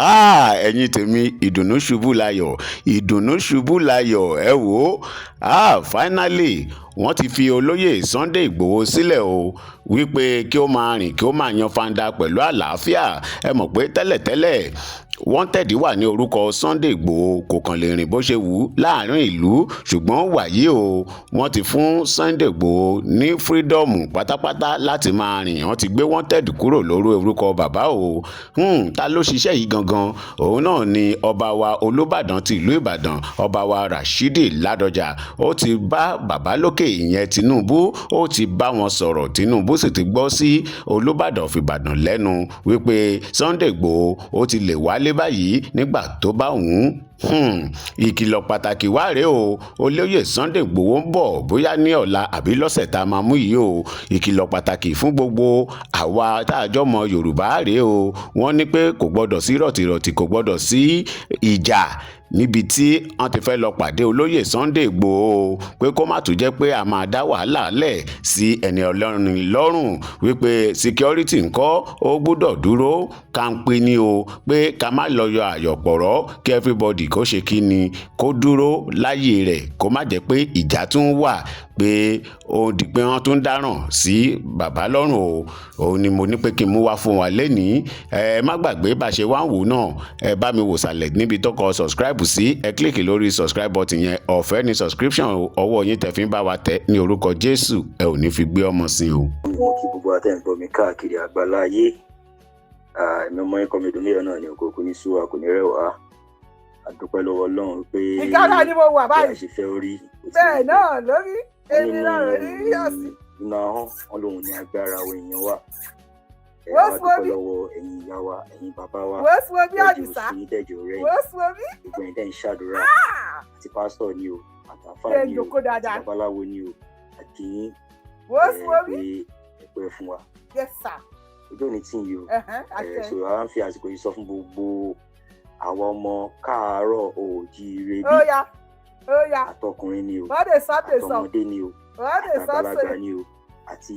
Ẹ̀yin tèmi, ìdùnnú ṣubú layọ̀, ìdùnnú ṣubú layọ̀. Ẹ wò ó, finally wọ́n ti fi olóyè Sunday Igboho sílẹ̀ o, wípé kí ó máa rìn, kí ó máa yan fanda pẹ̀lú àlàáfíà. Ẹ mọ̀ pé tẹ́lẹ̀tẹ́lẹ̀, wanted wà ní orúkọ Sunday Igboho, kò kàn lè rìn bó ṣe wù ú láàrin ìlú. Ṣùgbọ́n wàyí o, wọ́n ti fún Sunday Igboho ní freedom pátápátá láti máa rìn. Wọ́n ti gbé wanted kúrò lórí orúkọ bàbá o. Ta ló ṣiṣẹ́ yìí gangan? Òun náà ni ọba wa Olúbàdàn ti ìlú Ìbàdàn, ọba wa Rashidi Ládọjà. Ó ti bá bàbá lókè, ìyẹn Tinubu, ó ti bá wọn sọ̀rọ̀. Tinubu sì ti gbọ́ sí Olúbàdàn fìbàdàn lẹ́nu wípé Sunday Igboho ó ti lè wálé báyìí nígbà tó bá wù ú. Ìkìlọ̀ pàtàkì wá rèé o. Olóyè Sunday Igboho ń bọ̀, bóyá ní ọ̀la àbí lọ́sẹ̀ tá a máa mú yìí o. Ìkìlọ̀ pàtàkì fún gbogbo àwa tá a jọmọ Yorùbá rèé o. Wọ́n ní pé kò gbọ́dọ̀ sí rọ̀tìrọ̀tì, kò gbọ́dọ̀ sí ìjà níbi tí wọ́n ti fẹ́ lọ pàdé olóyè Sunday Igboho, pé kó má tún jẹ́ pé a máa dá wàhálà lẹ̀ sí ẹni ọlọ́run lọ́rùn, wípé security ńkọ́, ó gbọ́dọ̀ dúró kánpé ní o, pé ká má lọ yọ àyọ̀pọ̀rọ̀, kí everybody kó ṣe kí ni, kó dúró láyè rẹ̀, kó má jẹ́ pé ìjà tún wà, pé ó di pé wọ́n tún dáràn sí bàbá lọ́rùn o. Òun ni mo ní pé kí n mú wá fún wa lénìí. Ẹ má gbàgbé, bá ṣe wá ń wò náà, ẹ bá mi wò sàlẹ̀ níbi tó kọ subscribe sí, ẹ click lórí subscribe button yẹn. Ọ̀fẹ́ ni subscription. Ọwọ́ yín tẹ̀ fi ń bá wa tẹ̀, ní orúkọ Jésù, ẹ ò ní fi gbé ọmọ sí o. Mo kí gbogbo àtẹ̀ǹgbọ́ mi káàkiri àgbáláyé. Èmi ọmọ yín kọ́mi dùnmíyàn náà ní òkòkò ní sùúrù, kò ní rẹwà. A dúpẹ́ lọ́wọ́ Ọlọ́run pé Ìkárà ni mo wà bí a báyìí. ṣe fẹ́ orí. Bẹ́ẹ̀ náà lórí èmi náà rí yọ̀ sí. Nínú ahọ́n wọn lòun ní agbára àwọn èèyàn wa. Ẹ Wọ́n wá sọ dúpẹ́ bí lọ́wọ́ ẹ̀yin ìyá wa, ẹ̀yin bàbá wa. Wọ́n sọ bí Tẹ́jọ́ Àdìsá. sí tẹ́jọ́ rẹ̀. Wọ́n sọ bí. Gbogbo ẹ̀yin tẹ́ ń ṣàdúrà, àti pásítọ̀ ni o, àtàfà Ṣé ni o, ìjókòó àti dáadáa. babaláwo ni o, àti yín. Wọ́n Ẹ sọ bí. pé ẹ pẹ́ fún wa. Yes sir. Ojú òní tì yìí o. Ẹ̀hẹ́n, Ẹ àṣẹ. So a ń fi àsìkò yìí sọ fún gbogbo àwa ọmọ káàárọ̀ oòjíire Ó bí, yá, ó yá. àtọkùnrin ni o, Wọ́n lè sọ tè sọ. àtọmọdé ni o, Wọ́n lè sọ àtàgbàlagbà sọ. ni o, àti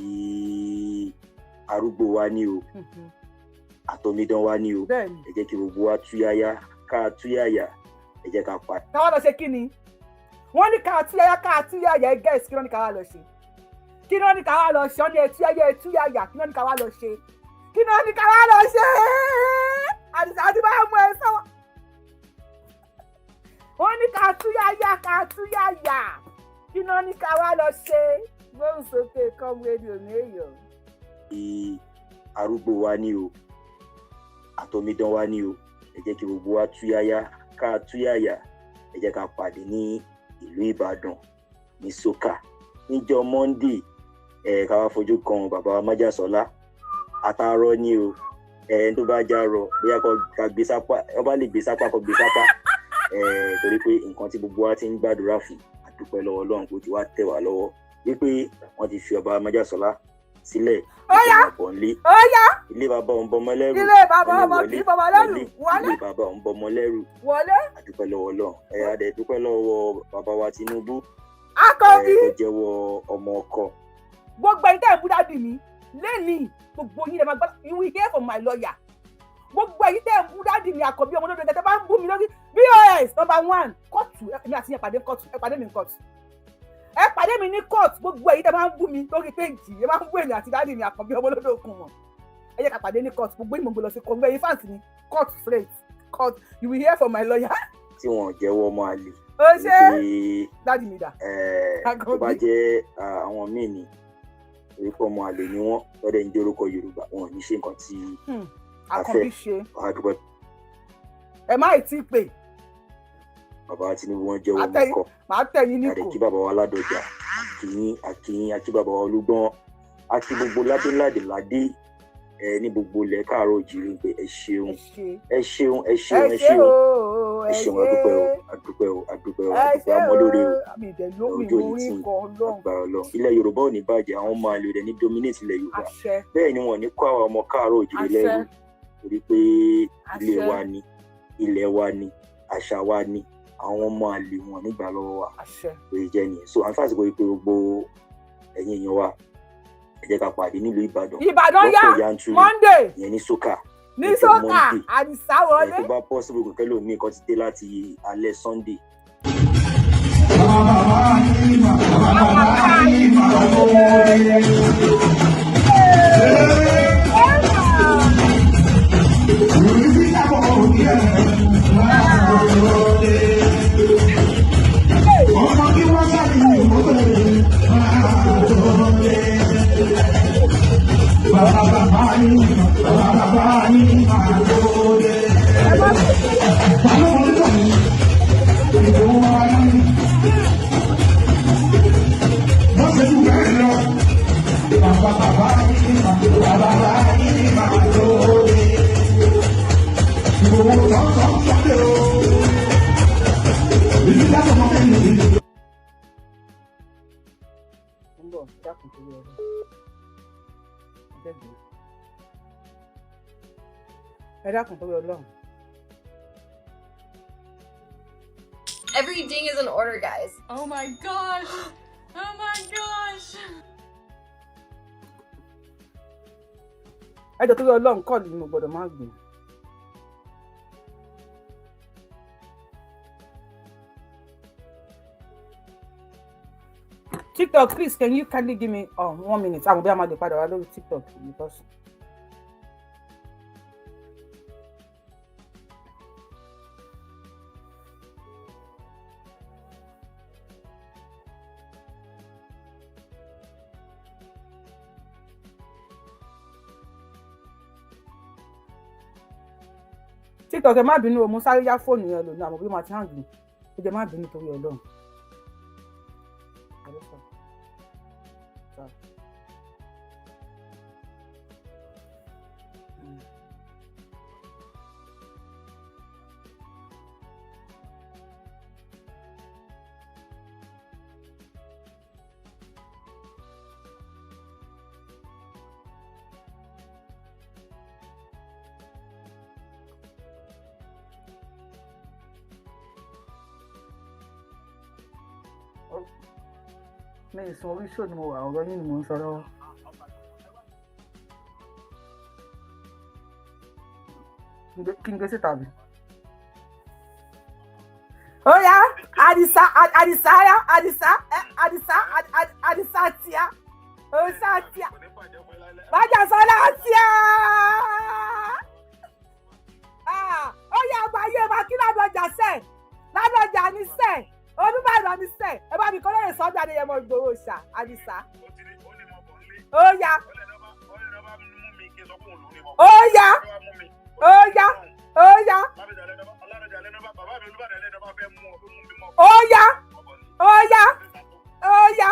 arúgbó wa ni o, àtọmídán wa ni o, ẹ jẹ́ kí gbogbo wa túyáyá, ká túyáyà, ẹ jẹ́ ká pa Káwá lọ ṣe kí ni? Wọ́n ní ká túyáyá, ká túyáyà. Ẹ gẹ́ẹ̀sì, kí ló ní ká wá lọ ṣe? Kí ló ní ká wá lọ ṣe? Wọ́n ní ẹ túyáyá, ẹ túyáyà. Kí ló ní ká wá lọ ṣe? Kí ló ní ká wá lọ ṣe? Àdìsá ti bá mú ẹ sọ́wọ́. Wọ́n ní ká túyáyá, ká túyáyà. Kí ló ní ká wá lọ ṣe? Gbóhùn sókè, comrade Omeyo. Arúgbó wa ni o, àtọmídán wa ni o, ẹ jẹ́ kí gbogbo wa túyáyá, ká túyáyà, ẹ jẹ́ ká pàdé ní ìlú Ìbàdàn ní Soka níjọ́ Monday. Ẹ ká wá fojú kan bàbá wa Májàsọ́lá. Àtàárọ̀ ni o. Ẹ tó bá já rọ, bóyá kó ká gbé sápá, ọ bá lè gbé sápá, kó gbé sápá ẹ, torí pé nǹkan tí gbogbo wa ti ń gbàdúrà fún, àdúpẹ́ lọ́wọ́ Ọlọ́run kó ti wá tẹ̀ wá lọ́wọ́ wípé wọ́n ti fi ọba Májàsọ́lá sílẹ̀. Ó yá. Ìpọ̀ nílé. Ó yá. Ilé bàbá òun bọmọ lẹ́rù. Ilé bàbá Wọlé, ọmọ wọlé, kì í bọmọ lẹ́rù. wọlé. Wọlé. Ilé bàbá òun bọmọ lẹ́rù. Wọlé. Àdúpẹ́ lọ́wọ́ Ọlọ́run. Ẹ adẹ dúpẹ́ lọ́wọ́ bàbá wa Tinubu ẹ Akọbí. tó jẹ́wọ́ ọmọ ọkọ. Gbogbo ẹ̀yin tẹ́ ẹ̀ ń bú daddy mi lẹ́nìí, gbogbo yín lè máa gbọ́. You will hear from my lawyer. Gbogbo ẹ̀yin tẹ́ ẹ̀ ń bú daddy mi, Àkọ́bí ọmọ olódò, tẹ́ bá ń bú mi lórí BOS number one kóòtù, èmi àti yẹn pàdé kóòtù. Ẹ pàdé mi ní kóòtù, ẹ pàdé mi ní kóòtù. Gbogbo ẹ̀yin tẹ́ bá ń bú mi lórí péjì, ẹ máa ń bú èmi àti daddy mi, Àkọ́bí ọmọ olódò kùn mọ̀, ẹ jẹ́ ká pàdé ní kóòtù. Gbogbo yín mo gbé lọ sí kóòtù. Gbogbo ẹ̀yin fans ní kóòtù, straight court. You will hear from my lawyer. Tí wọn jẹ́wọ́ ọmọ àlè. Ó ṣe. Wípé Daddy mi dà? Tó bá jẹ́ àwọn míì ni, torí pé ọmọ àlè ni wọ́n lọ́dẹ̀ ń jẹ́ orúkọ Yorùbá, wọn ò ní ṣe nǹkan tí a fẹ́. Àkànbí ṣe. Wàá dúpẹ́. Ẹ má ì tí ì pè. Bàbá Tinubu, wọn jẹ́wọ́ ọmọ ọkọ. Màá tẹ̀yìn ní Àdè kò. Kí bàbá wa Ládọjà, àkìyín, àkìyín, àkí bàbá wa Olúgbọ́n, àkí gbogbo ládéládé ládé ẹ ní gbogbo ilẹ̀ káàárọ̀ òjìrì pé ẹ ṣeun. Ẹ ṣe. Ẹ ṣeun, ẹ ṣeun. Ẹ Ẹ ṣe ṣeun. o. Ẹ Ẹ ṣeun. ṣe. Adúpẹ́ o, adúpẹ́ o, adúpẹ́ o. Ẹ Adúpẹ́ ṣe amọ́lóore o. o. Àmì ìdẹ lómi Ojú òní orí tí kọ Ọlọ́run. Agbára Ọlọ́run, ilẹ̀ Yorùbá ò ní bàjẹ́. Àwọn ọmọ àlè rẹ̀ ní dominate ilẹ̀ Yorùbá. Àṣẹ. Bẹ́ẹ̀ ni wọn ò ní kó àwọn ọmọ káàárọ̀ òjìrì Àṣẹ. lẹ́rú, torí pé ilé Àṣẹ. wa ni, ilẹ̀ wa ni, àṣà wa ni. Àwọn ọmọ àlè wọn nígbà lọ́wọ́ wa. Àṣẹ. Lóye jẹ́ nìyẹn. So àǹfààní àsìkò yìí pé gbogbo ẹ̀yin èèyàn wa, ẹ jẹ́ ká pàdé nílùú Ìbàdàn Ìbàdàn yá. lọ́pọ̀ yanturu, Monday. ìyẹn ní Soka. Ní Ọjọ́ sọ́kà. Monday. Àdìsá Ẹ wọlé. tó bá possible, kò kẹ́lò míì kan ti dé láti alẹ́ Sunday. Bàbá yìí máa tó dé. Ọmọ kí wọ́n sáré ìmọ̀lẹ́ máa tó dé. Bàbá bàbá yìí, bàbá bàbá yìí máa tó dé. Bàbá wọn lọ ní ìbò wa ní. Wọ́n ṣe tún bẹ́ẹ̀ lọ. Bàbá bàbá yìí, bàbá bàbá yìí máa tó dé. Ìbò tọ̀tọ̀ sọ́dẹ̀ o. Ìlú dákọ̀ mọ́ bẹ́ẹ̀ ni. Ń bọ̀, dákun torí ọdún. Ẹ dákun torí Ọlọ́run. Every ding is an order, guys. Oh my gosh! Oh my gosh! Ẹ jọ̀ọ́, torí Ọlọ́run, call ni mo gbọ́dọ̀ má gbé. TikTok, please, can you kindly give me one minute? Àwọn bí a máa lè padà wá lórí TikTok because. TikTok, ẹ má bínú o, mo sáré yá fóònù yẹn lò ní àmọ́ bí mo ti hàn jù. Ẹ jẹ́ má bínú torí Ọlọ́run. Hello, sir. Sir. Mi ì sùn, orí show ni mo wà, ọ̀rọ̀ yín ni mò ń sọ lọ́wọ́. Kí n gbé síta bí? Ó yá, Àdìsá, Àdìsá yá, Àdìsá, ẹ, Àdìsá, Àdìsá tíá, Àdìsá tíá, Májàsọ́lá tíá. Ah, ó yá, àgbáyé máa kí Ládọjà sẹ̀, Ládọjà ní sẹ̀, Olúbàdàn ní sẹ̀, ẹ bá mi kọ́ lóye Sunday Adéyẹmọ Ìgbòho ṣà, Àdìsá. Ó yá, ó yá, ó yá, ó yá, ó yá, ó yá, ó yá.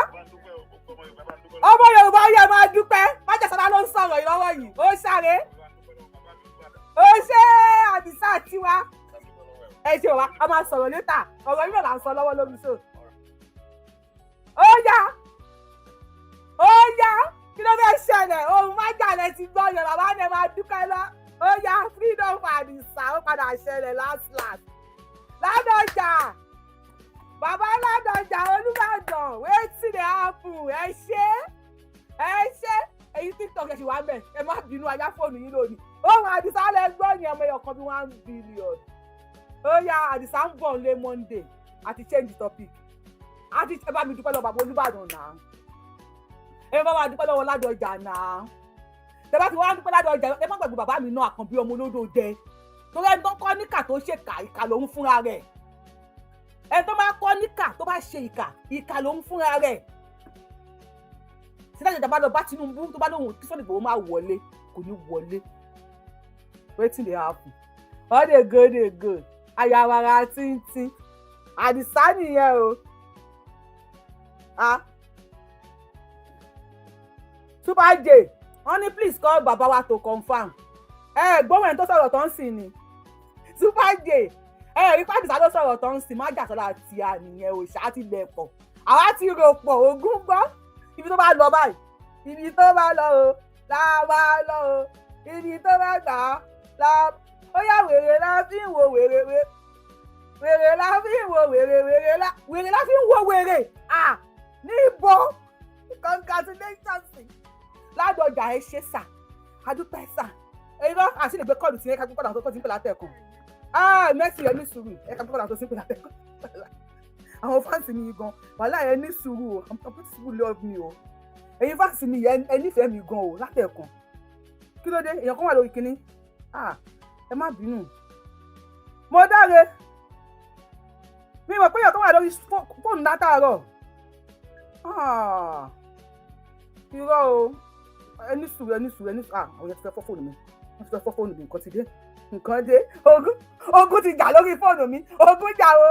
Ọmọ Yorùbá yẹ máa dúpẹ́, Májàsọ́lá ló ń sọ̀rọ̀ yìí lọ́wọ́ yìí, ó sáré. Ó ṣe Àdìsá tiwa. Ẹ ṣe wa, a máa sọ̀rọ̀ later, ọ̀rọ̀ yìí náà là ń sọ lọ́wọ́ lórí show. Ó yá, ó yá, kí ló fẹ́ ṣẹlẹ̀? Ohun májàlẹ̀ ti gbọ́ yẹn, bàbá ni ẹ máa dúpẹ́ lọ. Ó yá, freedom for Àdìsá, ó padà ṣẹlẹ̀ last last. Ládọjà, bàbá Ládọjà Olúbàdàn, wetin dey happen? Ẹ ṣé, ẹ ṣé. Èyí TikTok, ẹ ṣì wá mẹ́, ẹ má bínú, ajá fóònù yín lónìí. Ohun Àdìsá lẹ gbọ́ yẹn, ọmọ ẹyọ kan bí 1 billion. Ó yá, Àdìsá ń bọ̀ lé Monday àti change the topic. Àti ẹ bá mi dúpẹ́ lọ́wọ́ bàbá Olúbàdàn náà, ẹ bá wa dúpẹ́ lọ́wọ́ Ládọjà náà. Tẹ bá ti wá dúpẹ́ Ládọjà, ẹ má gbàgbé bàbá mi náà, Àkànbí ọmọ olódò dẹ, torí ẹni tó kọ́ níkà tó ṣèkà, ìkà lòun fúnra rẹ̀. Ẹni tó bá kọ́ níkà tó bá ṣe ìkà, ìkà lòun fúnra rẹ̀. Sílẹ̀ ìjọba lọ bá Tinubu, tó bá lóhùn kí Sunday Igboho máa wọlé, kò ní wọlé. Wetin dey happen? All dey go, dey go. Ayawara tíntín, Àdìsá nìyẹn o. Ah, Super J, wọ́n ní please call bàbá wa to confirm. Ẹ gbóhùn ẹni tó sọ̀rọ̀ tó ń sìn ni Super J. Ẹ rí pàdísà ló sọ̀rọ̀ tó ń sìn, Májàsọ́lá tí a nìyẹn o. Ṣáà ti lẹ̀ pọ̀, àwa ti rò pọ̀, ogún gbọ́. Ibi tó bá lọ báyìí, ibi tó bá lọ o là wá lọ o, ibi tó bá gbà á là ó yá. Wèrè la fi ń wo wèrè, wèrè la fi ń wo wèrè, wèrè la, wèrè la fi ń wo wèrè. Ah, níbo? Congratulations, Ládọjà, ẹ ṣé sà, adúpẹ́ sà. Irọ́ àti lè gbé call tí ẹ ká gbé call àwọn tó ti ń pè látẹ̀kùn. Ah, Mercy, ẹ ní sùúrù. Ẹ ká gbé call àwọn tó ti ń pè látẹ̀kùn. Àwọn fans mi gan, wàhálà, ẹ ní sùúrù o. Àwọn people love me o. Ẹ̀yin fans mi, ẹ nífẹ̀ẹ́ mi gan o látẹ̀kùn. Kí ló dé? Èèyàn kan wà lórí kinní. Ah, ẹ má bínú, mo dáre. Mi mọ̀ pé èèyàn kan wà lórí fóònù látàárọ̀. Ah, irọ́ o. Ẹ ní sùúrù, ẹ ní sùúrù, ẹ ní sùúrù. Ah, àwọn yẹn ti fẹ́ fọ́ fóònù mi, wọ́n ti fẹ́ fọ́ fóònù mi. Nǹkan ti dé, nǹkan dé. Ogun, ogun ti jà lórí fóònù mi. Ogun jà o,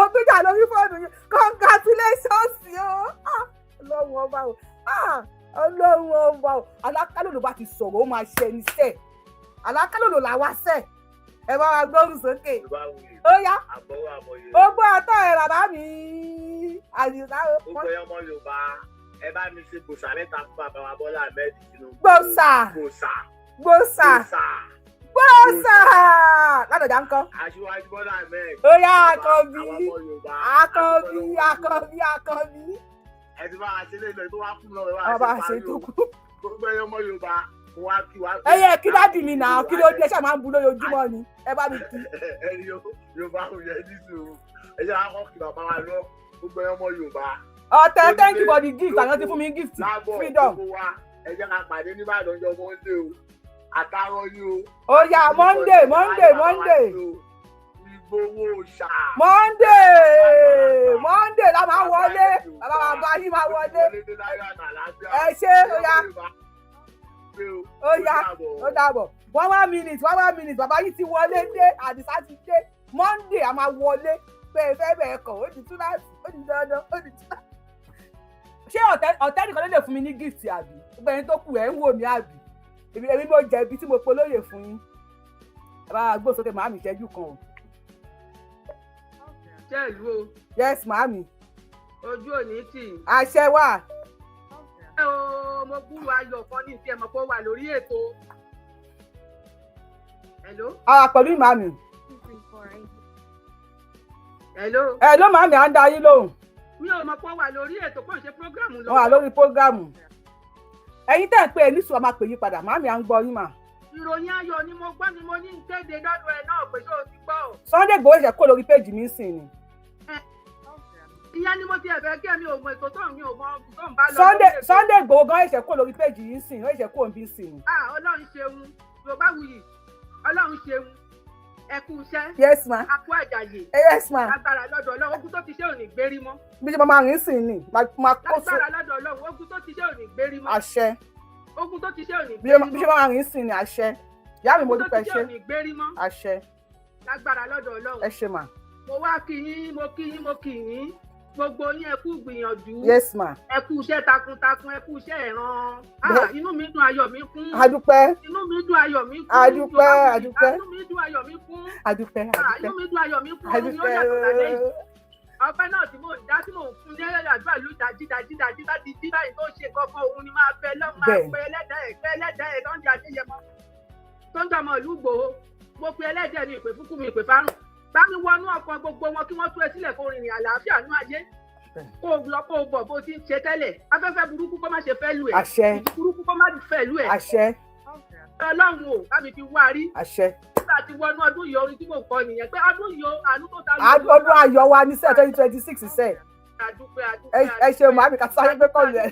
ogun jà lórí fóònù mi. Congratulations o. Ah, Ọlọ́run ọba o. Ah, Ọlọ́run ọba o. Alákàlòlò bá ti sọ̀rọ̀, ó máa ṣe ẹni sẹ́. Alákàlòlò làwa sẹ́. Ẹ bá wa gbóhùn sókè. Ó yá, ó gbọ́ ọtọ́ ẹ, bàbá mi Àdìsá o. Gbogbo ọmọ Yorùbá, ẹ bá mi ṣe gbòòsà mẹ́ta fún bàbá wa Bọ́lá Ahmed Tinubu. Gbòòsà. Gbòòsà. Gbòòsà. Gbòòsà. Gbòòsà. Ládọjà ńkọ́? Aṣíwájú Bọ́lá Ahmed. Ó yá, Àkànbí. Àwọn ọmọ Yorùbá. Àkànbí, Àkànbí, Àkànbí. Ẹ ti bá wa ṣe lé tó wá kú lọ, ẹ Àwọn wá bá ṣe ṣe parí tó o. kù. Gbogbo ẹyọ ọmọ Yorùbá, mo wá kí wá. Ẹ yẹ kí daddy mi nà. Kí ló dé? Ṣáà máa ń bu lójoojúmọ́ ni. Ẹ bá mi kí. Ẹni Yorùbá kò yẹ ní sùúrù. Ẹ jẹ́ akọ́ kí bàbá wa lọ. Gbogbo ẹyọ ọmọ Yorùbá. Ọ̀tẹ̀, thank you for the gift. Àwọn ti fún mi gift. Lábọ̀. Freedom. Gbogbo wa, ẹ jẹ́ ká pàdé nìbàdàn ọjọ́ Monday o. Àtàrọ yìí o. Ó yá, Monday, Monday, Monday. Ìgbowó ṣá. Monday, Monday la máa wọlé. Bàbá bàbá yìí máa wọlé. Ẹ ṣé. Ó yá, ó yá, ó dàbọ̀. One one minute, one one minute. Bàbá yìí ti wọlé dé. Àdìsá ti dé. Monday a máa wọlé. Bẹ́ẹ̀ fẹ́ bẹ́ẹ̀ kọ̀, ó di túláàsì, ó di dandan, ó di túláàsì. Ṣé ọ̀tẹ̀ ọ̀tẹ̀ nìkan ló lè fún mi ní gift, àbí gbogbo ẹni tó kù ẹ̀ ń wò mí, àbí èmi mo jẹ̀bi tí mo polóyè fún yín? Ẹ bá gbó sókè, màámi, ìṣẹ́jú kan o. Ṣé ìlú o? Yes, màámi. Ojú òní tì í. Àṣẹ wà. Ẹ o, mo gbúrò ayọ̀ kan ní ìtì ẹ̀ mọ̀ pé ó wà lórí ètò. Hello? Àwà pẹ̀lú, màámi. Hello? Ẹ ló, màámi, à ń da yín lóhùn. Mi ò mọ̀ pé ó wà lórí ètò, kò ń ṣe program lọ. Wọ́n wà lórí program. Ẹ̀yin tẹ́ ń pè é ní sùn, a máa pè yín padà. Màámi, à ń gbọ́ yín mà. Ìròyìn ayọ̀ ni mo gbọ́, ni mo ní ń kéde lọ́dọ̀ ẹ̀ náà pé ṣé o ti gbọ́ o. Sunday Igboho ṣe kó lórí péjì mi sìn ni. Ìyẹn ni mo ti ẹ̀fẹ̀ kí ẹ̀mi ò mọ ètò tó ń mi ò mọ tó ń bá lọ. Sunday lórí ètò. Sunday Igboho gan ṣe kó lórí péjì yìí sìn, ó ṣe kó òun bí sìn ni. Ah, Ọlọ́run ṣeun. Yorùbá wuyì, Ọlọ́run ṣeun, ẹ kú iṣẹ́. Yes ma. A kú àjàyè. Yes ma. Lágbára lọ́dọ̀ Ọlọ́run, ogun tó ti ṣe ò ní gbérí mọ́. Bí ṣe máa rìn sìn ni máa kó sí. Lágbára lọ́dọ̀ Ọlọ́run, ogun tó ti ṣe ò ní gbérí mọ́. Àṣẹ. Ogun tó ti ṣe ò ní Bí gbérí ṣe máa rìn sìn ni, àṣẹ. Ìyá mi, mo Ogun tó dúpẹ́. ti ṣe Ṣe ò ní gbérí mọ́. Àṣẹ. Lágbára lọ́dọ̀ Ọlọ́run. Ẹ ṣe mà. Mo wá kí yín, mo kí yín, mo kí yín, gbogbo yín. Ẹ kú gbìyànjú. Yes ma. Ẹ kú iṣẹ́ takuntakun, ẹ kú iṣẹ́ ìran. Ah, inú mi dùn, ayọ̀ mi kún. Adúpẹ́. Inú mi dùn, ayọ̀ mi kún. Adúpẹ́. Yorùbá wuyì, Adúpẹ́. Inú mi dùn, ayọ̀ mi kún. Adúpẹ́. Ah, Adúpẹ́. inú mi dùn, ayọ̀ mi kún. Ọdún ni ó Adúpẹ́. yàtọ̀ lálẹ́ yìí. Ọpẹ́ náà tí mò ń dá, tí mò ń fún ní àdúrà ló dájí dájí dájí láti jí báyìí tó ṣe kankan, òun ni máa fẹ́ lọ́ máa pẹ́ ẹlẹ́dàá ẹ̀, pẹ́ ẹlẹ́dàá ẹ̀ tó ń jẹ Adéyẹmọ, tó ń jẹ ọmọ ìlú Ìgbòho. Mo pe ẹlẹ́dàá mi, ìpè fúnkún mi, ìpè fárùn bá mi wọnú ọkàn gbogbo wọn kí wọ́n tú ẹ sílẹ̀, kó rìnrìn àlàáfíà nú ayé, kó o lọ, kó o bọ̀ bó ti ń ṣe tẹ́lẹ̀. Afẹ́fẹ́ burúkú kó má ṣe fẹ́ lù ẹ́. Àṣẹ. Ìjì burúkú kó má fẹ́ lù ẹ́. Àṣẹ. Ọlọ́run ò bá mi fi wá rí. Àṣẹ. Nígbà tí wọnú ọdún yìí, orin tí mò ń kọ nìyẹn pé ọdún yìí o, àánú tó ta. Ọdún ayọ̀ wa ní sẹ́ẹ̀, 2026 sẹ́ẹ̀. Adúpẹ́, adúpẹ́. Ẹ ṣe, màámi, ká sáré pé call ẹ.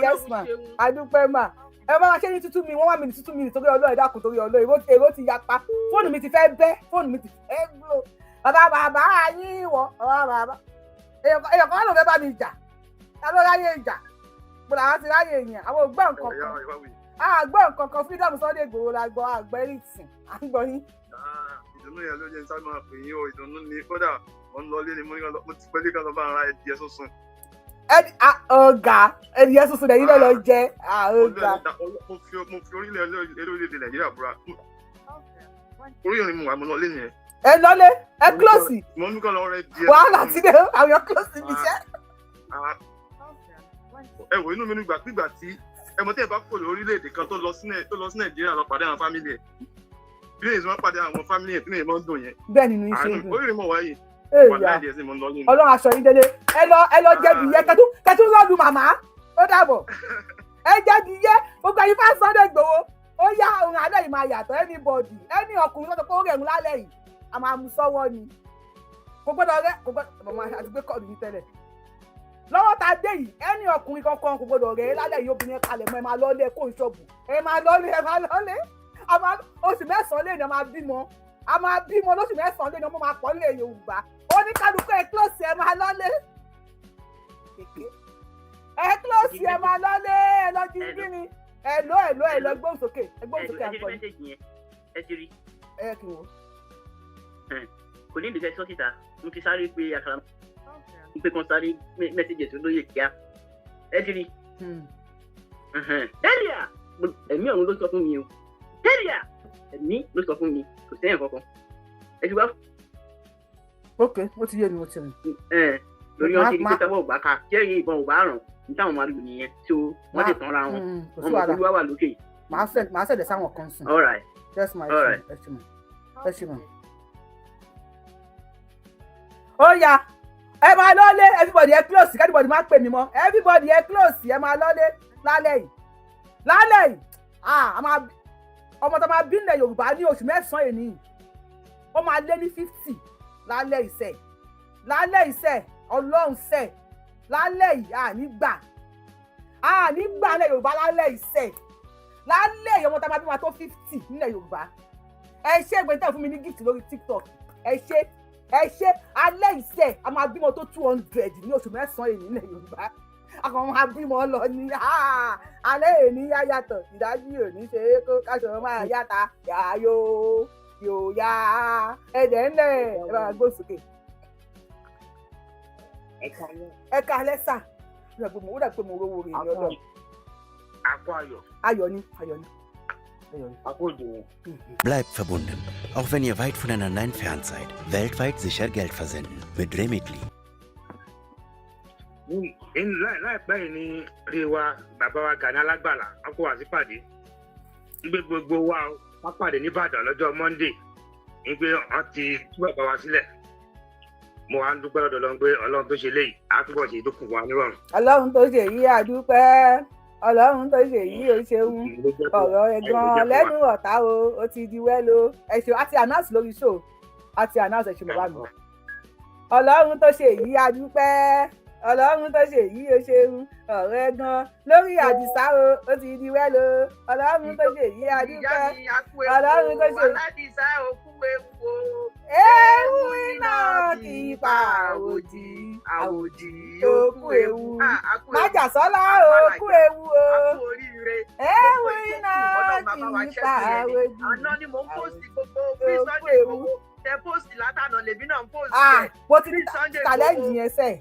Yes ma, adúpẹ́ mà. Ẹ bá wa ṣe ní tútù mi, wọ́n wá mi ní tútù mi nítorí Ọlọ́run. Ẹ dákun, torí Ọlọ́run. Èrò ti yapa, fóònù mi ti fẹ́ bẹ́, fóònù mi ti fẹ́ blow. Bàbá bàbá yín wọ bàbá bàbá. Èèyàn kan ló fẹ́ bá mi jà. Ta ló ráyè ìjà? Mo làwọn ti ráyè yẹn. Àwọn ò gbọ́ nǹkan kan, àgbọ̀ nǹkan kan. Freedom Sunday Igboho la gbọ́, àgbọ̀ anything. À ń gbọ́ yín. Ìdùnnú yẹn ló jẹ́ ní sábà máa pè yín o. Ìdùnnú ni. Kódà mo ń lọ ilé ni, mo ní mo ti pẹ́lú kan lọ bá ara ẹdìyẹ sísun. Ọ̀gá, ẹdìyẹ sísun lẹ́yìn náà lọ jẹ, ọ̀gá. Mo fi orílẹ̀ orílẹ̀-èdè Nàìjíríà búra, orí ìrìn mu wà, mo lọ lé nìyẹn. Ẹ lọlé, ẹ close. Mo ní kọ́ lọ rẹ díẹ̀. Wàhálà ti dé, àwọn èèyàn close ibi iṣẹ́. Ẹ wò, inú mi nígbà nígbà tí ẹ mọ̀ tí ẹ bá kò lórílẹ̀-èdè kan tó lọ sí Nàìjíríà lọ pàdé àwọn family ẹ̀, bí èyí máa pàdé àwọn family ẹ̀ tí èyí máa ń dùn yẹn. Bẹ́ẹ̀ nínú yín ṣe ń dùn. Orí ìrìn mọ̀ wáyé. Ọlọ́run aṣọ yín délé. Ẹ lọ, ẹ lọ jẹbi yẹ kẹtù kẹtù lọ́dún màmá. Ó dàbọ̀, ẹ jẹbi yẹ. Gbogbo ẹ̀yin fún Sunday Igboho. Ó yá, òun alẹ́ yìí máa yàtọ̀. Anybody, any ọkùnrin tó sọ pé ó rẹ̀ ń lálẹ́ yìí, a máa mú sọ́wọ́ ni. Kò gbọ́dọ̀ rẹ́, kò gbọ́dọ̀ màmá àti gbé kọ́ọ̀dù yìí tẹ́lẹ̀ lọ́wọ́ tá a dé yìí. Ẹni ọkùnrin kankan kò gbọ́dọ̀ rẹ̀ lálẹ́ yìí. Obìnrin kalẹ̀ mọ́, ẹ máa lọ́lé, kó ṣọ́ọ̀bù, ẹ máa lọ́lé, ẹ máa lọ́lé. Oṣù 9 lé ní a máa bímọ, a máa bímọ lóṣù 9 lé ní. Ọmọ máa pọ̀ nílẹ̀ Yorùbá. Oníkálukú, ẹ close, ẹ máa lọ́lé, ẹ close, ẹ máa lọ́lé, ẹ lọ jí kí ni. Ẹ lọ, ẹ lọ, ẹ lọ, gbóhùn sókè, ẹ gbóhùn sókè. Ẹ ti rí àǹfọ̀ní. Message yẹn, ẹ ti rí. Ẹ kì í wò. Kò ní ìdíkẹ́ sọ síta. Mo ti sáré pé àkàrà pé kan sáré message tó lóye kíá. Ẹ ti rí. Tẹ́lẹ̀ ẹ̀mí ọ̀run ló sọ fún mi o. Tẹ́lẹ̀ ẹ̀mí ló sọ fún mi, kò sẹ́yìn kankan. Ẹ ti wá. Ok, ó ti yé mi, ó ti rìn. Lórí wọn ti di pé tọwọ́ ò bá ká jẹ́rìí, ìbọn ò bá ràn ní táwọn máa lò nìyẹn tí wọ́n ti tanra wọn. Kò sí Wọn mọ̀ wàhálà. pé Olúwa wà lókè. Màá send sáwọn kan sùn. All right. Yes ma. All right. Ẹ ṣe mọ, ẹ ṣe mọ. Ó yá, ẹ máa lọ́lé. Everybody, ẹ close. Everybody, má pè mí mọ́. Everybody, ẹ close, ẹ máa lọ́lé lálẹ́ yìí, lálẹ́ yìí. Ah, a máa ọmọ tó máa bí nílẹ̀ Yorùbá ní oṣù 9 èní, ó máa lé ní 50 lálẹ́ ìṣẹ́, lálẹ́ ìṣẹ́. Ọlọ́run ṣẹ́ lálẹ́ yìí, àní gbà, àní gbà nílẹ̀ Yorùbá lálẹ́ ìṣẹ́, lálẹ́ yìí. Ọmọ tá a máa bí máa tó 50 nílẹ̀ Yorùbá. Ẹ ṣé ìgbẹ́ tẹ́ fún mi ní gift lórí TikTok. Ẹ ṣé, ẹ ṣé. Alẹ́ ìṣẹ́, a máa bímọ tó 200 ní oṣù 9 èní nílẹ̀ Yorùbá. A kàn máa bímọ lọ ní alẹ́ èní. Yá yàtọ̀ ìdájí òní ṣe é kó káṣọ máa yàtà yàyò yóò yá. Ẹ̀dẹ̀ ńlẹ̀, ẹ bá gbó sókè. Ẹ ká lẹ́sà, ó dà pé mo rówó rè ní ọlọ́run. Àpò ayọ̀. Ayọ̀ ni, ayọ̀ ni, ayọ̀ ni. Àpò ìdùnnú. Bleibt verbunden, auch wenn ihr weit voneinander entfernt seid. Weltweit sicher Geld versenden mit Remitly. Láìpẹ́ yìí ni rí wa bàbá wa Gani Alágbàlá wọn kó wá sí pàdé gbé gbogbo wa o. Wọ́n pàdé nìbàdàn lọ́jọ́ Monday ní pé wọ́n ti tú bàbá wa sílẹ̀. Mo wá ń dúpẹ́ lọ́dọ̀ Ọlọ́run pé Ọlọ́run tó ṣe léyìí á túbọ̀ ṣe ìdókùn wa nírọ̀rùn. Ọlọ́run tó ṣe yí, àdúpẹ́. Ọlọ́run tó ṣe yí, ó ṣeun. Ọ̀rọ̀ ẹ̀gbọ́n lẹ́nu ọ̀tá o, ó ti di wẹ́lo. Ẹ ṣeun, a ti announce lórí show, a ti announce. Ẹ ṣe bàbá mi. Ọlọ́run tó ṣe yí, àdúpẹ́. Ọlọ́run tó ṣe yí, ó ṣeun. Ọ̀rọ̀ ẹ̀gbọ́n lórí Àdìsá o, ó ti di wẹ́lo. Ọlọ́run tó ṣe yí, àdúpẹ́. Ọlọ́run tó ṣe. Aládìsá, òkú ewu o. Ewu iná kì í pa àwòdì, àwòdì. Òkú ewu, májàsọ́lá, òkú ewu o. Ewu iná kì í pa àwòdì. Àná ni mò ń post gbogbo bí Sunday Igboho tẹ post látànà, lèmi náà ń post. Ah, mo ti ní challenge yẹn sẹ́ẹ̀.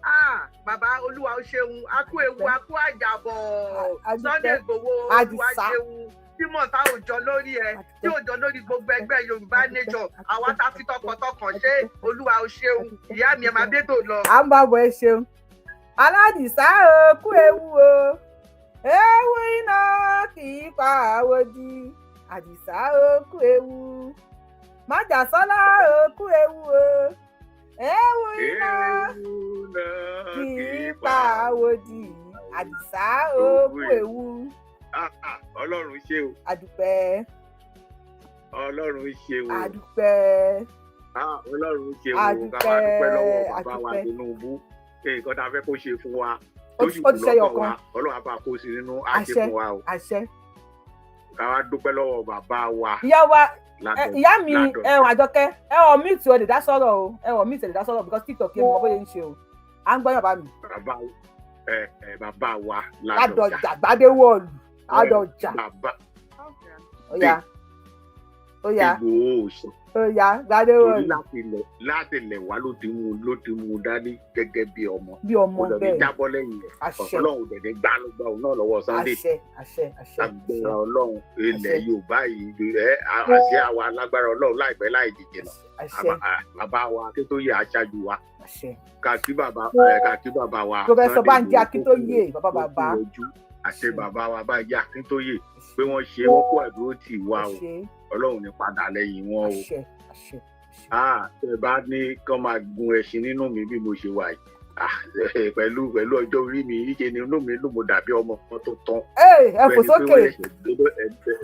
Ah, bàbá, Olúwa ó ṣeun. A kú ewu, a kú àjàbọ̀. Sunday Igboho, Olúwa ṣeun tí mọ̀tá òjò lórí ẹ, tí òjò lórí gbogbo ẹgbẹ́ Yorùbá Nation, àwa tá fi tọkàntọkàn ṣe. Olúwa ó ṣeun. Ìyá mi, ẹ máa dé tò lọ. À ń bá bọ̀. Ẹ ṣeun. Aládìsá, o kú ewu o. Ewu iná kì í pa àwòdì. Àdìsá, o kú ewu. Májàsọ́lá, o kú ewu o. Ewu iná kì í pa àwòdì. Àdìsá, o kú ewu. Ọlọ́run ṣe o. Àdúpẹ́. Ọlọ́run ṣe o. Àdúpẹ́. Ọlọ́run ṣe o. Ká máa dúpẹ́ lọ́wọ́ bàbá wa Tinubu. Nǹkan tá a fẹ́ kó ṣe fún wa tó sì kù lọ́kàn wa, Ọlọ́run á bá kó sí nínú, á ṣe fún wa o. Àṣẹ. Ká wá dúpẹ́ lọ́wọ́ bàbá wa. Ìyá wa, ìyá mi, ẹ wà Àjọkẹ́, ẹ ọ̀ mute, ẹ lè dá sọ̀rọ̀ o. Ẹ ọ̀ mute, ẹ lè dá sọ̀rọ̀ because TikTok yẹn mo bóyá ń ṣe o. À ń gbọ́ yàn bá mi. Bàbá ẹ ẹ bàbá wa. Ládọjà gbadé wọ̀ọ̀lù Ládọjà. Bàbá. Ó yá, ó yá. Ìgbòho òsàn. Ó yá, gbadé Torí wọ̀ọ̀lù. láti ilẹ̀ wá ló ti mú dání gẹ́gẹ́ bí ọmọ. Bí ọmọ. Kò dẹ̀ ní Bẹ́ẹ̀. jábọ́ lẹ́yìn rẹ̀. Àṣẹ. Ọlọ́run dẹ̀ ní gbá ló gbá òun náà lọ́wọ́ Sunday. Àṣẹ, àṣẹ, àṣẹ. Agbára Ọlọ́run, ilẹ̀ Yorùbá yìí, ẹ àṣẹ àwa alágbára Ọlọ́run, láìpẹ́ láì jìjìnà. Àṣẹ. Bàbá wa Akíntóyè aṣáájú wa. Àṣẹ. Kàkí bàbá ẹ, kàkí bàbá wa Professor Sunday Banji Igboho Akíntóyè, bàbá kó bàbá. kú ojú. Àṣẹ bàbá wa Banji Akíntóyè pé wọ́n ṣe, wọ́n kó àdúró tì wá o. Àṣẹ. Ọlọ́run ní padà lẹ́yìn wọn o. Àṣẹ, àṣẹ. Ah, tẹ bá ní kán máa gun ẹṣin nínú mi bí mo ṣe wà yìí. Ah, pẹ̀lú ọjọ́ orí mi, yíṣe ni inú mi ló mo dàbí ọmọ tó tán. Ẹ fò sókè.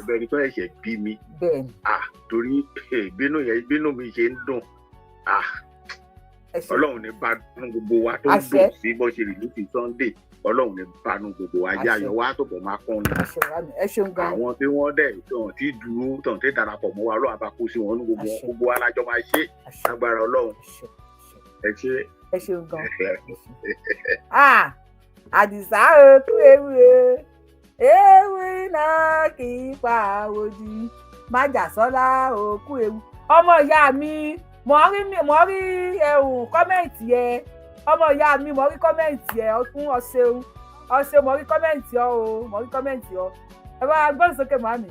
Bẹ́ẹ̀ ni pé wọ́n ṣẹ̀ṣẹ̀ bí mi. Ah, torí bínú yẹn, bínú mi ṣe ń dùn. Ah, Ọlọ́run ní bánú gbogbo wa tó ń dùn sí bó ṣe release Sunday. Ọlọ́run ní bánú gbogbo wa jẹ́, ayọ̀ wa tó bọ̀ máa kún ni. Ẹ ṣeun gan. Àwọn tí wọ́n dẹ̀ tàn tí dúró tàn tí darapọ̀ mọ́ wa, Ọlọ́run àbá kó sí wọn ní gbogbo wọn, gbogbo wa lájọ máa ṣe agbára Ọlọ́run. Ẹ ṣe. Ẹ ṣeun gan. Ah, Àdìsá, o kú ewu o, ewu náà kì í pa àwòdì. Májàsọ́lá, o kú ewu. Ọmọ ìyá mi, mo rí ẹ̀hún comment yẹ. Ọmọ ìyá mi, mo rí comment yẹ ọtún. Ọ̀ṣẹ̀un ọ̀ṣẹ̀, mo rí comment ọ o, mo rí comment ọ. Ẹ bá gbọ́n sókè, màmí.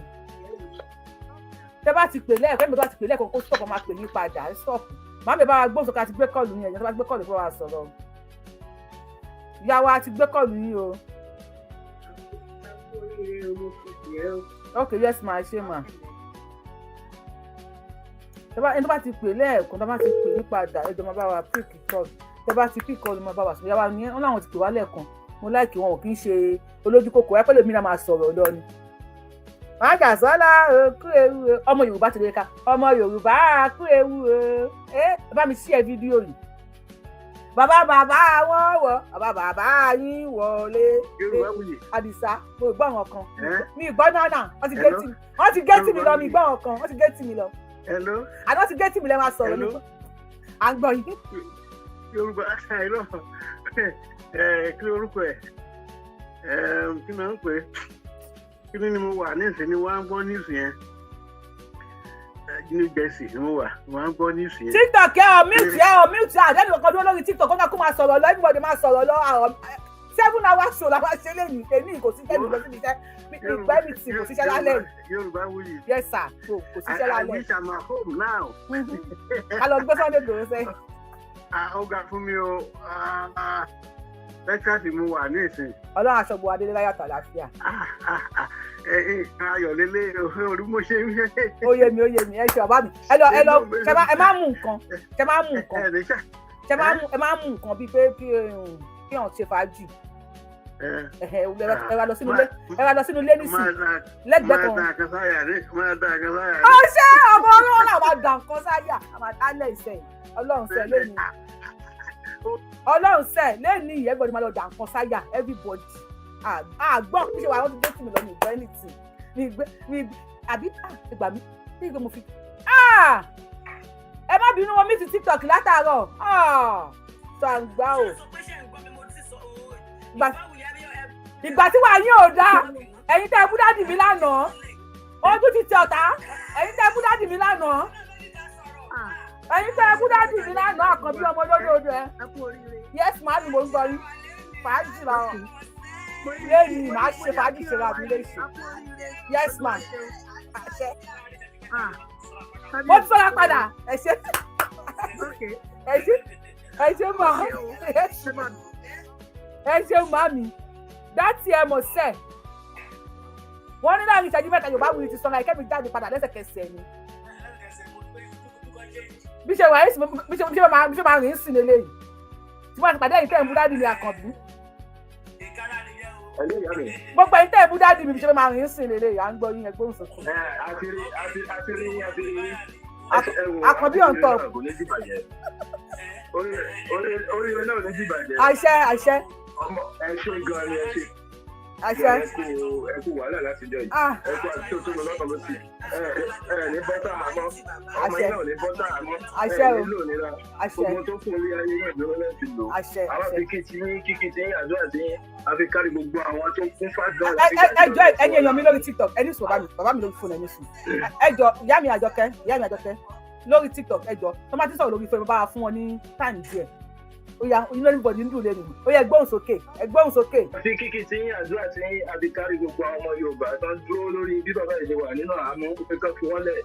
Tẹ bá ti pè lẹ́ẹ̀kan, ẹ̀mí tó bá ti pè lẹ́ẹ̀kan, kó stop, máa pè yín padà. Stop. Màmí, bá gbọ́n sókè, àti gbé call yín. Ẹ̀jẹ̀ tó bá gbé call, kó wa sọ̀rọ̀. Ìyá wa, ti gbé call yín o. Ok, yes ma, ṣe ma. Ẹni tó bá ti pè lẹ́ẹ̀kan, tó bá ti pè yín padà, ẹjọ́ máa bá wa pick call. Tẹ bá ti pick call, máa bá wa sọ̀rọ̀. Ìyá wa ní wọn láwọn ti pè wá lẹ́ẹ̀kan. Mo like wọn, ò kí ń ṣe olójú kòkó ẹ pẹ̀lú mi náà, máa sọ̀rọ̀ lọ ni. Májàsọ́lá, kú ewu o. Ọmọ Yorùbá ti lè ka ọmọ Yorùbá, kú ewu o. Ẹ bá mi share fídíò yìí. Bàbá bàbá wọn wọ, bàbá bàbá yín wọlé. Àdìsá, mo gbọ́ àwọn kan, mi gbọ́ náà. Wọ́n ti gé tì mí lọ. Mi gbọ́ àwọn kan, wọ́n ti gé tì mí lọ. Àná wọ́n ti gé tì mí lọ. Máa sọ̀rọ̀ nípa à ń gbọ́ yín. Yorùbá àìrọ, kí ló orúkọ ẹ? Kí ló ń pè é? Kí ni mo wà nísìnyí ni wọ́n á gbọ́ news yẹn. New Jersey ni mo wà, wọ́n á gbọ́ news yẹn. TikTok, ẹ ọ mute, ẹ ọ mute. Àdéhùn kankan dúró lórí TikTok, kó máa sọ̀rọ̀ lọ. Everybody máa sọ̀rọ̀ lọ. Àwọn 7 hours show la máa ṣe lẹ́nu èmi. Kò sí jẹ́ mi lọ síbi iṣẹ́ ìgbẹ́ mi tì, kò síṣẹ́ lálẹ́ yìí. Yorùbá wuyì. Yes sir, kò síṣẹ́ lálẹ́. I wish I'm at home now. Ká lọ gbé Sunday Igboho sẹ́yìn. Ó ga fún mi o, Texas mo wà ní ìsìn. Ọlọ́run aṣọ gbogbo adélé láyàtọ̀ àlàáfíà. Ayọ̀ lélẹ̀ orí mo ṣe ń ṣe. Ó yé mi, ó yé mi. Ẹ ṣe bàbá mi. Ẹ lọ, ẹ lọ, ẹ má mú nǹkan, ṣe má mú nǹkan, ṣe má mú, ẹ má mú nǹkan bíi pé kí hàn ṣe fàájì. Ẹ wá lọ sínú ilé, ẹ wá lọ sínú ilé nísìn lẹ́gbẹ̀ẹ́ kan. Ó ṣe ọmọ ọlọ́run náà máa dà nǹkan sáyà, àmà alẹ́ ìsẹ̀yìn. Ọlọ́run sẹ́ lẹ́nu, Ọlọ́run sẹ́ lẹ́nu yìí, everybody máa lọ dà nǹkan sáyà, everybody. Àgbọ̀n bí ṣe wà, wọ́n ti dé tì mí lọ ní ìgbọ́ anything ní ìgbẹ́ ní àbí ìgbà mi ní ìgbẹ́ mo fi. Ẹ má bínú, wọn mi ti TikTok látàárọ̀ ṣàǹgbá o. Ìgbà tí wàá yín ò dáa, ẹ̀yin tẹ́ ẹ bú daddy mi lánàá, ojú ti tẹ ọ̀tá. Ẹ̀yin tẹ́ ẹ bú daddy mi lánàá, ẹ̀yin tẹ́ ẹ bú daddy mi lánàá, àkànbí ọmọ lódòdó ẹ. Yes màámi, mo ń gbọ́ yín. Fàájì làwọn lẹ́yìn, màá ṣe fàájì, ṣe ra mi léṣe. Yes ma, àṣẹ. Mo ti sọ̀rọ̀ padà. Ẹ ṣe, ẹ ṣe, ẹ ṣe mà, ẹ ṣe màmí. Dátì ẹ mọ̀ sẹ́ẹ̀, wọ́n ní láàrin ìṣẹ́jú 3, Yorùbá Wuyi ti sọ̀rọ̀ ìkẹ́mi jáde padà lẹ́sẹ̀kẹsẹ̀ ni. Bí ṣe wà, bí ṣe máa rìn sí lélẹ́yìí tí wọ́n ti pàdé ẹ̀yìn tẹ́ ń bú daddy mi àkànbí. Gbogbo ẹ̀yin tẹ́ ń bú daddy mi, bí ṣe máa rìn sí lélẹ́yìí. À ń gbọ́ yín, ẹ gbóhùn sókè. Àti rí. Àkànbí on top. Oríire náà ní bìbàjẹ́. Àṣẹ, àṣẹ. Ọmọ ẹ ṣe gan ni, ẹ ṣe. Àṣẹ. Ẹ kú wàhálà láti jọ yìí. Ẹ kú àti tó tó lọ lọ́kàn lọ́sì. Ẹ ní bọ́tà àmọ́. Ọmọ yìí náà ní bọ́tà àmọ́. Àṣẹ Ẹ o. nílò nira. Àṣẹ. Gbogbo tó kún orí ayé náà ló lẹ́sì lò. Àṣẹ. Àwọn Àṣẹ. fi kí ti yín, kíkí ti yín, àdúrà ti yín, a fi kárí gbogbo àwọn tó kún fàdúrà. Ẹ jọ, ẹ̀yin èèyàn mi lórí TikTok, ẹ ní sùn. Bàbá mi, bàbá mi lórí fóònù, ẹ ní sùn. Ẹ jọ, ìyá mi Àjọkẹ́, ìyá mi Àjọkẹ́ lórí TikTok, ẹ jọ, tó máa ti sọ̀rọ̀ lórí fóònù, bá wa fún wọn ní time díẹ̀. Ó yá, inú everybody ń dùn lẹ́nu. Ó yá, ẹ gbóhùn sókè, ẹ gbóhùn sókè. Àfi kíkí tí yín, àdúrà tí yín, àfi kárí gbogbo àwọn ọmọ Yorùbá tó ń dúró lórí bí bàbá yìí ṣe wà nínú àánú pé kán fi wọ́n lẹ̀,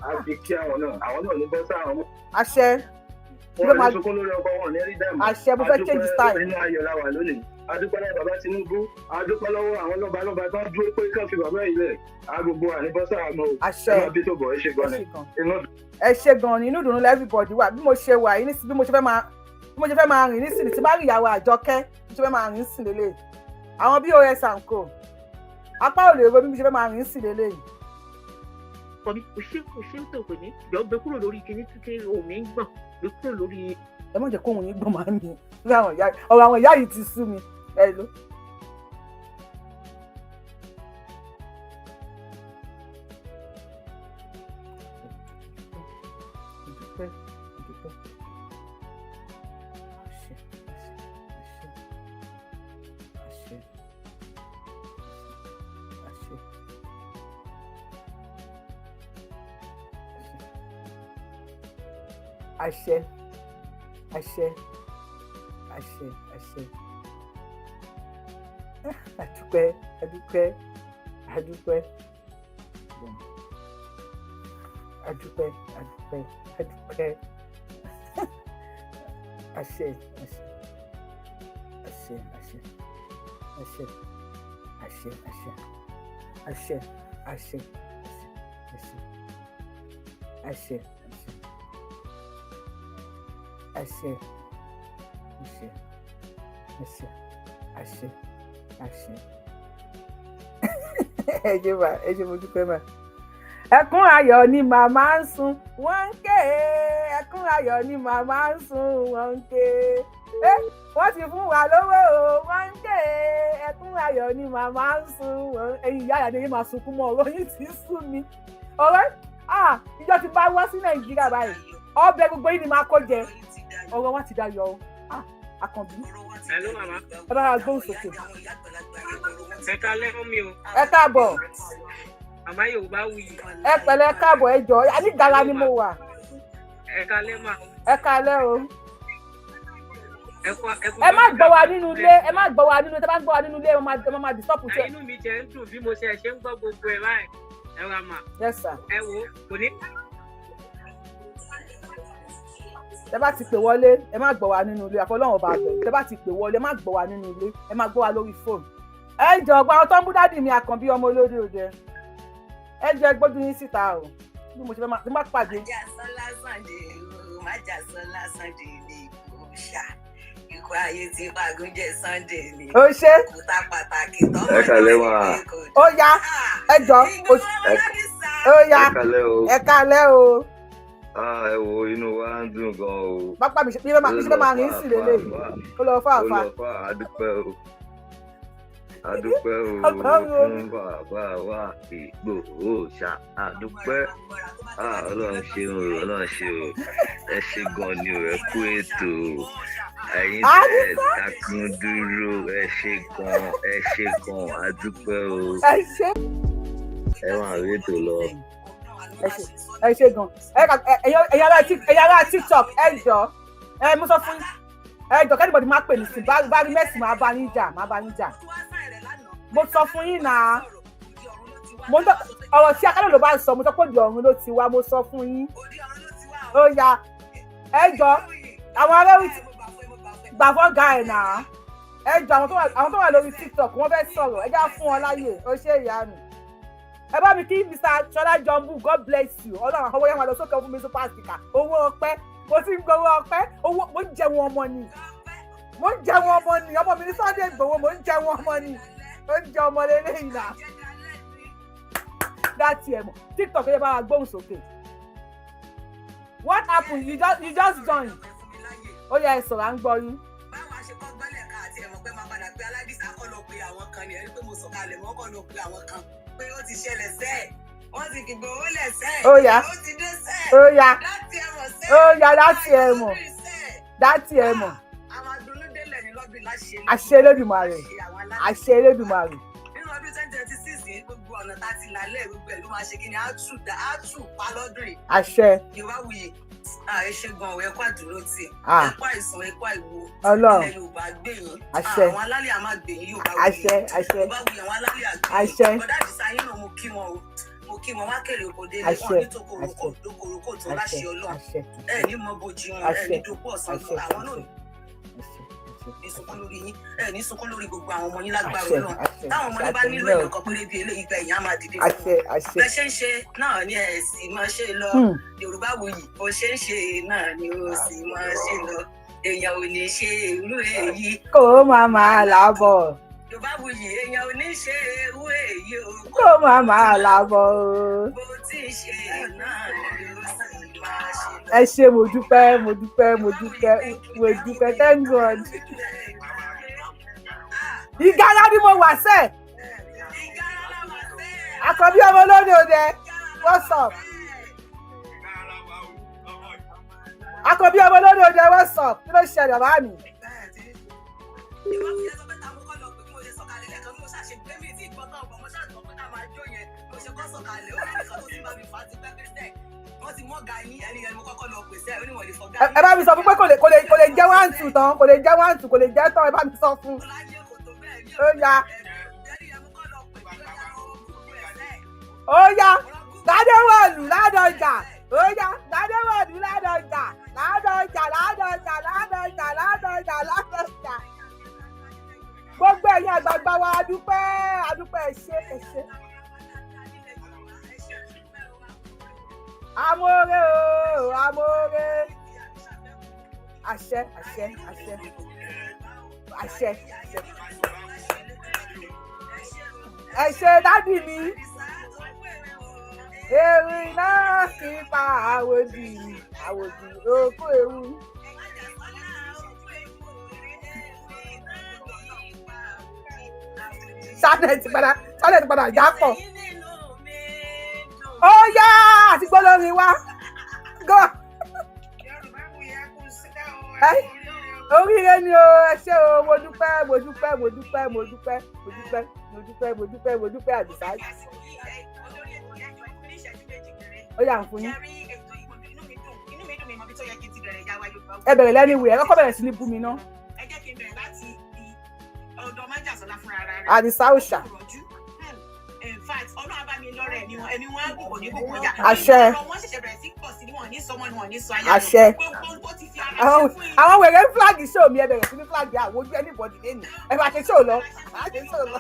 àfi kí àwọn náà, àwọn náà ní bọ́ sáà wọn. Àṣẹ. Wọn ní sunkún lórí ọkọ, wọn ní rí dààmú. Àṣẹ, mo fẹ́ change style. Nínú ayọ̀ la wà lónìí. Adúpẹ́ lọ́wọ́ bàbá Tinubu, adúpẹ́ lọ́wọ́ àwọn lọ́ba lọ́ba tó ń dúró pé kán fi bàbá yìí lẹ̀. Á gbogbo àní bọ́ sáà mọ́ o. Àṣẹ. Ẹ máa bí tó bọ̀, ẹ ṣe gan ni. Inú Ẹ ṣe gan ni, inú ìdùnnú lẹ everybody wà. Bí mo ṣe wà yìí ní, bí mo ṣe fẹ́ máa Bí mo ṣe fẹ́ máa rìn nísìnyí, tí bá rí ìyàwó Àjọkẹ́, bí mo ṣe fẹ́ máa rìn sí lélẹ̀, àwọn BOS and co, apá ò lè ro bí mo ṣe fẹ́ máa rìn sí lélẹ̀. Kọ mi kò ṣe, kò ṣe tó pè mí. Jọ, gbé kúrò lórí kinní tí omi ń gbọ̀n, gbé kúrò lórí. Ẹ má jẹ́ kóhun yín gbọ̀n máa ń mi lórí àwọn ìyá. Ọ̀rọ̀ àwọn ìyá yìí ti sú mi. Ẹ ló. Dúpẹ́, dúpẹ́. Àṣẹ, àṣẹ, àṣẹ, àṣẹ, àṣẹ, àṣẹ, àṣẹ, àṣẹ, àṣẹ. Àdúpẹ́, àdúpẹ́, àdúpẹ́, àdúpẹ́, àdúpẹ́, àdúpẹ́. Àṣẹ, àṣẹ, àṣẹ, àṣẹ, àṣẹ, àṣẹ, àṣẹ, àṣẹ, àṣẹ, àṣẹ, àṣẹ, àṣẹ, àṣẹ, àṣẹ, àṣẹ, àṣẹ. Ẹ ṣe mà, ẹ ṣe, mo dúpẹ́ mà. Ẹkún ayọ̀ ni màmá ń sun, wọ́n ń ké. Ẹkún ayọ̀ ni màmá ń sun, wọ́n ń ké. Ẹ wọ́n ti fún wa lówó o, wọ́n ń ké. Ẹkún ayọ̀ ni màmá ń sun, wọ́n. Ẹ̀yin ìyá àyàdé yìí máa sunkún mọ́. Ọ̀rọ̀ yìí ti sú mi. Ọ̀rọ̀ ìjọ ti bá wá sí Nàìjíríà báyìí, ọbẹ̀ gbogbo yìí ni máa kó jẹ. Ọ̀rọ̀ wa ti dayọ̀ o. Àkànbí. Hello, màmá. Ẹ bá wa gbóhùn sókè. Ẹ káalẹ́ fún mi o. Ẹ káàbọ̀. Màmá Yorùbá wuyì. Ẹ pẹ̀lẹ́, káàbọ̀. Ẹ jọ̀ọ́, ànígàlà ni mo wà. Ẹ káalẹ́ mà. Ẹ káalẹ́ o. Ẹ kú ẹ kú. Ẹ má gbọ́ wa nínú ilé, ẹ má gbọ́ wa nínú ilé. Tẹ́ bá ń gbọ́ wa nínú ilé, ẹ máa disturb ṣe. Inú mi jẹ́ ń dùn bí mo ṣe ń gbọ́ gbogbo ẹ̀ báyìí. Ẹ wá mà. Yes sir. Ẹ wo, kò ní. Tẹ́ bá ti pè wọlé, ẹ má gbọ́ wa nínú ilé. Àfọlọ́run ọba àgbẹ̀, tẹ́ bá ti pè wọlé, ẹ má gbọ́ wa nínú ilé, ẹ má gbọ́ wa lórí fóònù. Ẹ jọ̀ọ́, gba àwọn tó ń bú daddy mi Àkànbí ọmọ olórí òde, ẹ jẹ́ gbójú yín síta o. Bí mo ṣe fẹ́ máa tí mo bá pàdé. Májàsán lásán dè o, májàsán lásán dè ní ìgbòho ikú ayé tí pàgùnjẹ Sunday ni. Ó ṣe. Òkúta pàtàkì tọmọ. Ẹ kàlẹ́ wà. Ó yá, ẹ jọ, ó yá. Ẹ kàlẹ́ o. Ẹ kàlẹ́ o. Ah, ẹ wo, inú wa ń dùn gan o. Pápá mi ṣe bí ṣe máa rìn sí lélẹ́yìí, ó lọ fàáfàá. Ó lọ fà. Adúpẹ́ o, adúpẹ́ o fún bàbá wa Ìgbòho ṣá, adúpẹ́. Ah, Ọlọ́run ṣeun o, Ọlọ́run ṣeun o. Ẹ ṣe gan ni o, ẹ kú ètò o. Ẹ̀yin tẹ́ ẹ dákun dúró, ẹ ṣe gan, ẹ ṣe gan, adúpẹ́ o. Ẹ ṣe. Ẹ máa rí ètò lọ. Ẹ ṣe gan. Ẹ̀yin ará TikTok, ẹ jọ, ẹ mú sọ fún ẹ jọ, k'anybody má pè mí sí bá rí mẹ́sì, máa bá yín jà, máa bá yín jà. Mo sọ fún yín náà, mo ń ọ̀rọ̀ tí akálò ló bá ń sọ, mo sọ pé òdì ọ̀run ló ti wá. Mo sọ fún yín. Ó yá, ẹ jọ, àwọn ará orí gbà fọ́gà ẹ̀ náà. Ẹ jọ, àwọn tó wà lórí TikTok, wọ́n fẹ́ sọ̀rọ̀, ẹ já fún wọn láyè. Ó ṣe, ìyá mi, ẹ bá mi kí Mr. Ṣọlá Jumbo. God bless you. Ọlọ́run àwọn yẹn wà lọ sókè fún mi, super sticker, owó ọpẹ́. Mo ti ń gbowó ọpẹ́, owó. Mo ń jẹun ọmọ ni, mo ń jẹun ọmọ ni. Ọmọ mi ní Sunday Igboho, mo ń jẹun ọmọ ni, ó ń jẹ ọmọ lélẹ́yìn náà. Dá tiẹ̀ mọ̀. TikTok, ẹ bá wa gbóhùn sókè. What happen? You just join. Ó yẹ ẹ sọ̀rọ̀, à ń gbọ́ yín. Báwa ṣe kọ́ gbọ́lẹ̀ ká àti ẹ̀mọ̀ pé máa padà pé aládìsá kọ́ lọ pé àwọn kan ni. Ẹni pé mo sọ̀kalẹ̀ mọ́ kọ́ lọ pé àwọn kan pé ó ti ṣẹlẹ̀ sẹ́ẹ̀, wọ́n ti fìgbò owó lẹ̀ sẹ́ẹ̀. Ó yá. Ó ti dé sẹ́ẹ̀. Ó yá. Láti ẹ̀mọ̀ sẹ́ẹ̀. Ó yá, láti ẹ̀ mọ̀, láti ẹ̀ mọ̀. Àwọn adúlódélẹ̀ ní lọ́dún láṣẹ. Àṣẹ Elédùmarè, àṣẹ Elédùmarè. Nínú ọdún 2026 yìí, gbogbo ọ̀nà tá a ti lálẹ́, gbogbo ẹ̀ ló máa ṣe kí ni, á tù dá, á tù pa lọ́dún yìí. Àṣẹ. Yorùbá wuyì, ẹ ṣe gan ọ, ẹ kú àdúró tì, ẹ kú àìsàn, ẹ kú àìwo. Ọlọ́run. Ilẹ̀ Yorùbá gbé yín. Àṣẹ. Àwọn alálẹ̀ á máa gbé yín, Yorùbá wuyì. Àṣẹ, àṣẹ. Yorùbá wuyì, àwọn alálẹ̀ á gbé yín. Àṣẹ. Bọ̀dá Àdìsá yín náà, mo kí wọn o, mo kí wọn wá kéré oko délé. Àṣẹ. Wọn ní tokoroko dokoroko tó Àṣẹ. láṣẹ Ọlọ́run. Àṣẹ. Ẹ ní mọ bojì wọn, ẹ Àṣẹ. ní dopò ọ̀sán. Àṣẹ. Àwọn náà ní sunkún lórí yín, ẹ ní sunkún lórí gbogbo àwọn ọmọ yín lágbára Àṣẹ. Ọlọ́run. Àṣẹ. Táwọn ọmọ yín bá Àṣẹ. nílò èèyàn kan péré bíi eléyìí, gba èèyàn á máa dìde fún Àṣẹ. wọn. Àṣẹ. Bẹ́ẹ̀ ṣe ń ṣe náà ni ẹ sì máa ṣe lọ. Yorùbá wuyì, bó ṣe ń ṣe náà ni ó sì máa ṣe lọ. Èèyàn ò ní ṣe irú èyí. Kó máa máa làbọ̀. Yorùbáwùyí, èèyàn ò ní ṣe irú èyí o. Kó máa máa làbọ̀ o. Bó ti ṣe náà ló sì máa ṣe. Ẹ ṣé, mo dúpẹ́, mo dúpẹ́, mo dúpẹ́, mo dúpẹ́. Thank God. Ìgárá ni mo wà sẹ́ẹ̀. Àkànbí ọmọ olódò dẹ, what's up? Àkànbí ọmọ olódò dẹ, what's up? Kí ló ṣẹlẹ̀, bàbá mi? Yorùbáwùyí sọ pé ta mo kọ́ lọ pé bí mo ṣe sọ̀kalẹ̀ lẹ́ẹ̀kan, bí mo ṣàṣe gbé mi tí ìgbọ́n tán ọ̀pọ̀, mo ṣàgbọ́ pé ká máa jó yẹn. Mo ṣe kọ́ sọ̀kalẹ̀, ó lẹ́nìkan tó ti bá mi fà á ti pẹ́ pé sẹ́ẹ̀ wọ́n ti mọ́ga yín, ẹni yẹn ni mo kọ́kọ́ lọ pèsè ẹ̀, ó ní wọ́n lè fọ́gá. Ẹ bá mi sọ fún pé kò lè jẹ́ one two tán, kò lè jẹ́ one two, kò lè jẹ́ tán. Ẹ bá mi sọ fún. Ó yá, ó yá, ládéwọ̀lù ládọjà, ó yá, ládéwọ̀lù ládọjà, ládọjà, ládọjà, ládọjà, ládọjà, ládọjà. Gbogbo ẹ̀yin àgbààgbà wa, a dúpẹ́, a dúpẹ́. Ẹ ṣé, ẹ ṣé. Amóore o, amóore. Àṣẹ, àṣẹ, àṣẹ, àṣẹ, àṣẹ. Ẹ ṣé, daddy mi. Ewì náà kì í pa àwòdì, àwòdì òkú ewu. Ṣáná ti padà, ṣáná ti padà já pọ̀. Ó yá, àti gbọ́ lórí wa. Go. Oríire ni o, ẹ ṣé o, mo dúpẹ́, mo dúpẹ́, mo dúpẹ́, mo dúpẹ́, mo dúpẹ́, mo dúpẹ́, mo dúpẹ́, mo dúpẹ́. Àdìsá. Ó yá, ń fún yín. Ẹ bẹ̀rẹ̀ lẹ́nu ìwé, ẹ kọ́kọ́ bẹ̀rẹ̀ sí ní bú mi ná. Ẹ jẹ́ kí n bẹ̀rẹ̀ láti ọ̀dọ̀ májàsọ́lá fúnra rẹ̀. Àdìsá òòṣà. In fact, Ọlọ́run bá mi lọ́rẹ̀ ẹ̀mí wọn, ẹ̀mí wọn á gùn, kò ní kókó yà. Àṣẹ. Ọ̀rọ̀ wọn ṣẹ̀ṣẹ̀ bẹ̀rẹ̀ sí pọ̀ sí ni, wọn ní sọmọ ni wọn ní sọ ayé. Àṣẹ. Gbogbo ohun tó ti fi ara Àwọn ṣe fún àwọn wèrè ń flag show mi, ẹ bẹ̀rẹ̀ sí ní flag àwọn ojú anybody lẹ́nu. Ẹ máa ṣe show lọ, máa ṣe show lọ.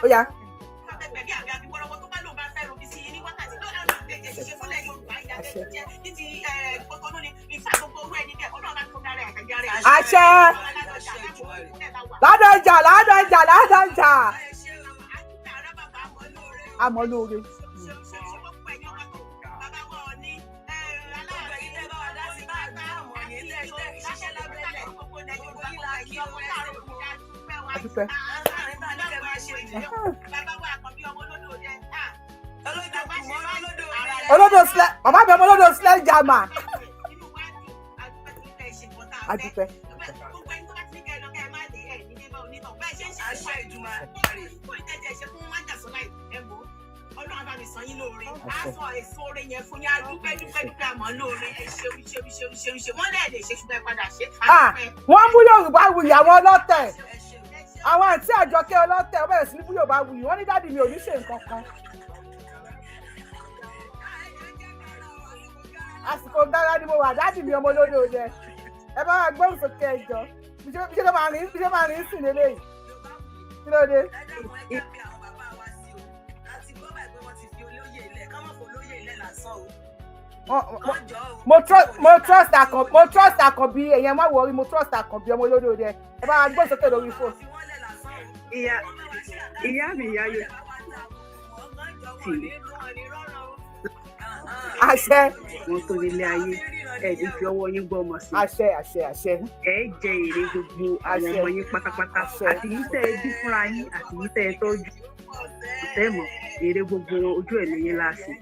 Ó yá. Àṣẹ. Ládọjà, ládọjà, ládọjà. Àmọ́ lóore. A dúpẹ́. Olódò sílẹ̀, bàbá mi ọmọ olódò sílẹ̀ jàmà. A dúpẹ́. Ọlọ́run bá mi san yín lóore, á sọ èso oore yẹn fún yín. Á dúpẹ́, dúpẹ́, dúpẹ́, àmọ́ lóore. Ẹ ṣeun, ṣeun, ṣeun, ṣeun, ṣeun. Wọ́n lẹ́ẹ̀ lè ṣe, ṣùgbọ́n ẹ padà ṣe. Ah, wọ́n mú Yorùbá wuyì, àwọn ọlọ́tẹ̀, àwọn àǹtí Àjọkẹ́ ọlọ́tẹ̀, wọ́n bẹ̀rẹ̀ sí ní bú Yorùbá wuyì. Wọ́n ní daddy mi ò ní ṣe nǹkan kan. Àsìkò gara ni mo wà, daddy mi ọmọ olódò jẹ. Ẹ bá wa gbóhùn sókè, ẹjọ́ bí ṣe máa rìn, bí ṣe máa rìn sìn lélẹ́yìí. Kí ló dé? Mo trust Àkànbí, ẹ̀yẹn má worry, mo trust Àkànbí ọmọ olódò dẹ. Ẹ bá wa gbóhùn sókè lórí fóònù. Ìyá ìyá mi, ìyá yóò tì í. Àṣẹ. Wọn tó nílé ayé, ẹ ní fi ọwọ́ yín gbọ́ ọmọ sí. Àṣẹ, àṣẹ, àṣẹ. Ẹ jẹ èrè gbogbo àwọn ọmọ yín pátápátá, àti yín tẹ́ ẹ bí fúnra yín, àti yín tẹ́ ẹ tọ́jú. Tẹ́ mọ̀ èrè gbogbo wọn, ojú ẹ̀ lẹ́yìn láàṣẹ.